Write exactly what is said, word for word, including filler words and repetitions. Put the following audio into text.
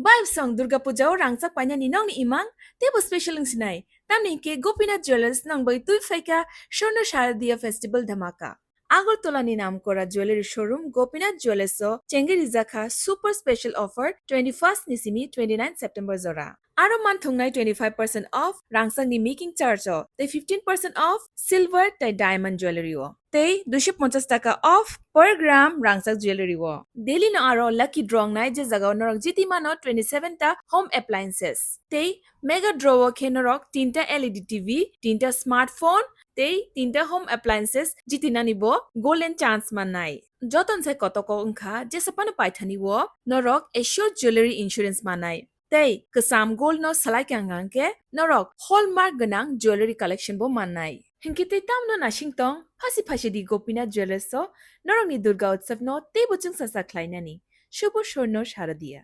Vibes song Durga Puja o rangchak painani nokni imang teibo special wngsinai. Tamni hinkhe Gopinath Jewellers nokni bagwi twi phaikha Swarna Sharadiya Festival Dhamaka. Agartala ni namkora jewellery showroom Gopinath Jewellers o chengwi rijakha super special offer twenty first ni simi twenty nine September jora. Aro manthungnai twenty five percent off rangchakni making charge o tei fifteen percent off silver tei diamond jewellery o tei duiso ponchas taka off per gram rangchak jewellery o. Daily no aro lucky draw wngnai, je jagao norok jiti mano twenty seven ta home appliances tei mega draw o khe norok tinta L E D T V, tinta smartphone tei tinta home appliances jitinani bo golden chance mannai. Joton sai kotoko wngkha, jesa phano paithani o norok assured jewellery insurance mannai. Tei kwcham gold no salai kang kang khe norok hallmark gwnang jewellery collection bo mannai. Hinkhe tei tamno nasing tong, phasi phasi di Gopinath Jewellers o norokni Durga Utsav no teibo chwngsacha khlainani. Shubho Swarna Sharadiya.